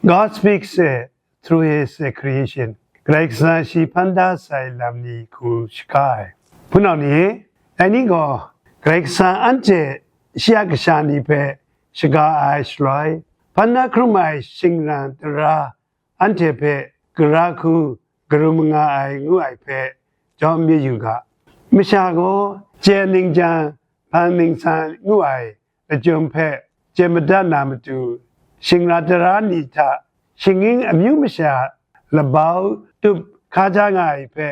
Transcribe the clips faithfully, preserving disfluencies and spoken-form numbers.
God speaks eh, through his eh, creation. Karai Kasang shi hpan da sai lam ni hku shaga ai. Hpunau ni e, dai ni gaw Karai Kasang anhte shi a kasha ni hpe shaga ai shaloi, hpan na hkrum ai shingran tara anhte hpe gara hku karum nga ai ngu ai hpe jawm yu ga. Masha gaw chye ningjan hpang ningsan ngu ai lachyum hpe chye madat na matu, shingra tara ni hta shinggyim amyu masha labau tup hkaja nga ai hpe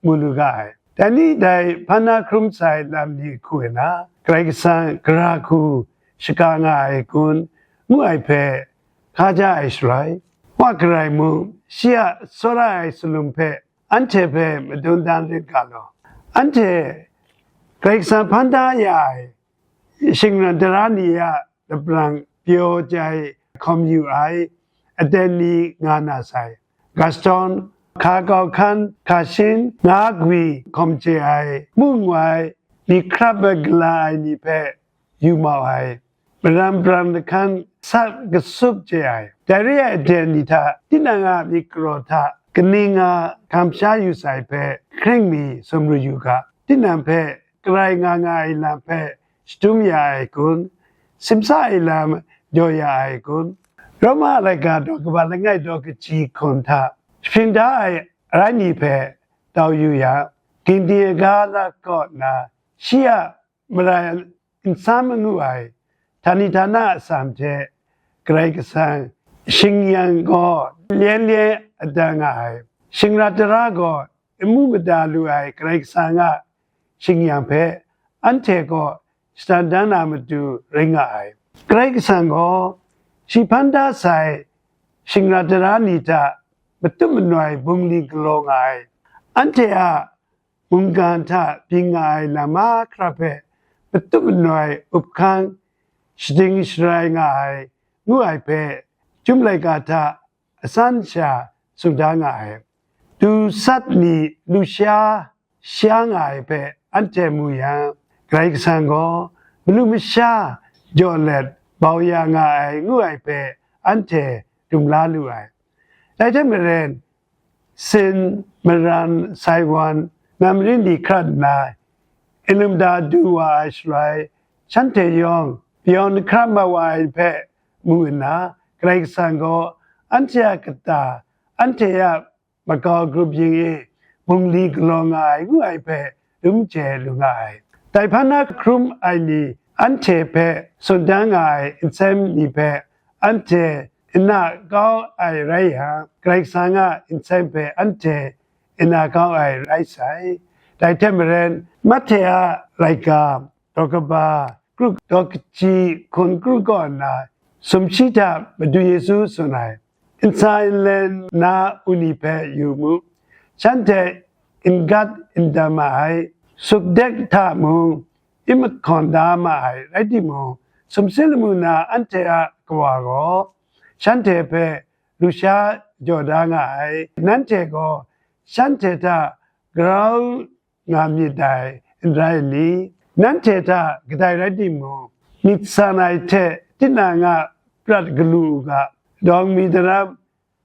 mu lu ga ai. Dai ni dai hpan na hkrum sai lam ni hku na, Karai Kasang gara hku shaga nga ai kun, ngu ai hpe hkaja ai shaloi, wa karai mung, shi a tsawra ai salum hpe anhte hpe madun dan rit ga law. Anhte Karai Kasang hpan da ya ai shingran tara ni a laprang pyaw jai hkawm yu ai aten ni nga na sai. Gaston, hka kau hkan hka shin nga gwi hkawm chye ai, mu ngwai, myit hkrap ai gala ai ni hpe yu mau ai, maram pran lahkan sat kasup chye ai. Dai re ai aten ni hta, tinang a myit karaw hta kaning nga kamsham yu sai hpe hkring mi sumru yu ga. Tinang hpe karai nga nga ai lam hpe shadum ya ai kun, simsa ai lam jaw ya ai kun, Roma laika daw kaba langai daw kaji hkun hta shapring da ai arai ni hpe tau yu ya, gindin aga lat kaw nna, shi a mara nsam ngu ai htani htana atsam hte Karai Kasang shingyan gaw lyen lyen adan nga ai. Shingra tara gaw nmu mada lu ai Karai Kasang a shingyan hpe anhte gaw shatan dan na matu rai nga ai. Karai Kasang gaw shi hpan da sai shingra tara ni hta matut manoi bungli galaw nga ai. Anhte a mungkan hta byin nga ai lam mahkra hpe matut manoi up hkan shading sharai nga ai, ngu ai hpe, Chyum laika hta asan sha tsun da nga ai. Du sat ni lusha sha nga ai hpe anhte mu yang, Karai Kasang gaw malu masha jaw let bau ya nga ai, ngu ai hpe anhte dum la lu ai. Dai hte maren, Sin, Maran, Saiwan, Namrin ni hkrat nna, Elimda du wa ai shaloi, shanhte yawng pyawn hkra mat wa ai hpe mu nna, Karai Kasang gaw anhte a kata, anhte a makau grup yin e bungli galaw nga ai ngu ai hpe dum chye lu nga ai. Dai hpan na hkrum ai ni anhte hpe tsun dan nga ai nsem ni hpe anhte nna kau ai rai yang, Karai Kasang a nsem hpe anhte nna kau ai rai sai. Dai hte maren, Mahte a laika daw kaba, kru daw kaji hkun kru kaw nna, sumshi hta Madu Yesu tsun ai, nsa nlen na u ni hpe yu mu, shanhte n-gat n-dam ma ai, sukdek hta mung n mahkawn da ma ai rai timung, sumsing lamu na anhte a Kawa gaw shanhte hpe lusha jaw da nga ai. Nanhte gaw shanhte hta grau nga myit dai, n rai ni? Nanhte hta kadai rai timung, myit san ai hte tinang a prat galu u ga, dawng mi daram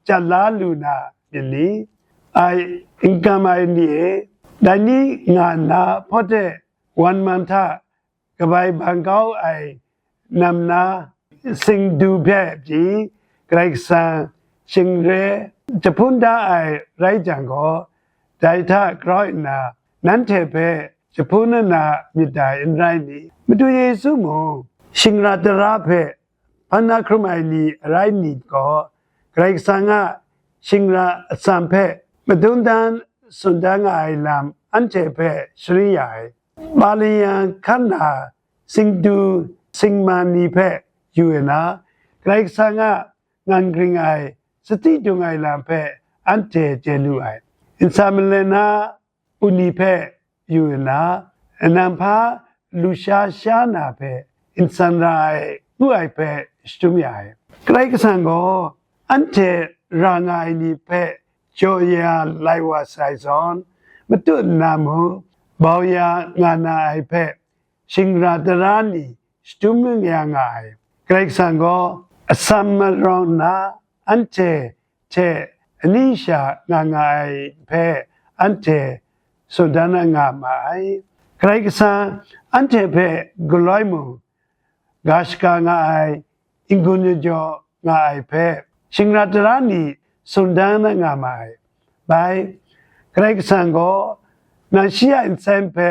jat la lu na myit ni? Ai n kam ai ni e, dai ni nga nna hpawt e wan man hta kabai bang kau ai nam na singdu hpe pyi, Karai Kasang shingre jahpun da ai rai jang gaw, dai hta grau nna nanhte hpe jahpun na myit dai n rai ni? Madu Yesu mung shingra tara hpe hpan na hkrum ai ni arai ni gaw, Karai Kasang a shingra atsam hpe madun dan tsun da nga ai lam anhte hpe sharin ya ai. Ba lin yang hkan na singdu singman ni hpe yu nna, Karai Kasang a ngan gring ai, sati dung ai lam hpe anhte chye lu ai. Nsa malen na u ni hpe yu nna, nang hpa lusha sha na hpe nsan ra ai, ngu ai hpe shadum ya ai. Karai Kasang gaw anhte ra nga ai ni hpe jaw ya lai wa sai zawn, matut nna mung bau ya nga na ai hpe shingra tara ni shadum ya nga ai. Karai Kasang gaw atsam marawng nna, anhte hte ani sha nga nga ai hpe anhte tsun dan na nga ma ai. Karai Kasang anhte hpe galoi mung ga shaga nga ai, n-gun jajaw nga ai hpe, shingra tara ni tsun dan na nga ma ai. Bai, Karai Kasang gaw nang shi a nseng hpe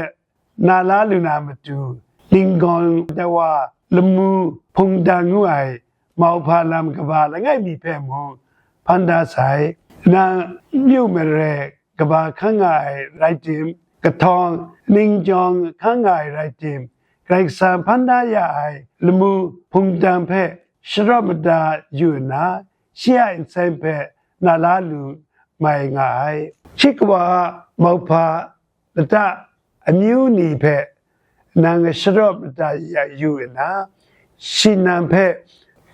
na la lu na matu, ninggawng dawa lamu hpungdan ngu ai mauhpa lam kaba langai mi hpe mung hpan da sai. Nang myu mare kaba hkan nga ai rai tim, kahtawng ningjawng hkan nga ai rai tim, Karai Kasang hpan da ya ai lamu hpungdan hpe sharawt mada yu nna, shi a nseng hpe na la lu mai nga ai. Shi kawa a mauhpa lata amyu ni hpe nang sharawt mada ya yu nna, shi nang hpe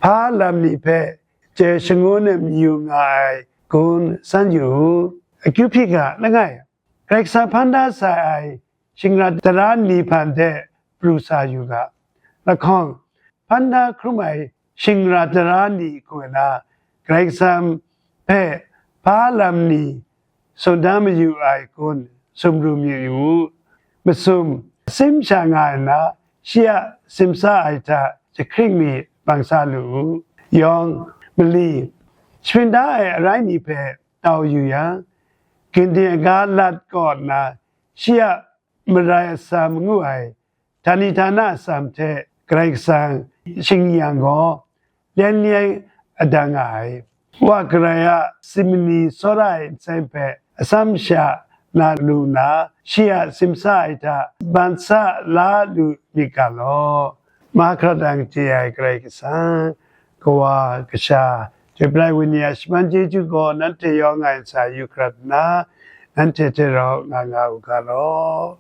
hpa lam ni hpe chye shangun ai mayu nga ai gun san yu u. Akyu hpyi ga langai, Karai Kasang hpan da sai ai shingra tara ni hpan de pru sa yu ga. Lahkawng, hpan da hkrum ai shingra tara ni hku na Karai Kasang hpe hpa lam ni tsun da mayu ai gun sumru mayu u. Masum, sim sha nga nna, shi a simsa ai hta jahkring mi bang sa lu u. Yawng, mali, shapring da ai arai ni hpe tau yu yang, gindin aga lat kaw nna, shi a marai atsam ngu ai htani htana atsam hte Karai Kasang shingyang gaw, lyen lyen adang nga ai. Wa karai a simini tsawra ai nseng hpe atsam sha na lu nna, shi a simsa ai hta ban sa la lu myit ga law. Mahkra dang chye ai Karai Kasang, Kawa, Kasha, Chyoi Pra Ai Wenyi a shaman chyeju gaw nanhte yawng nga ai ntsa yu hkrat nna, nanhte hte rau nga nga u ga law.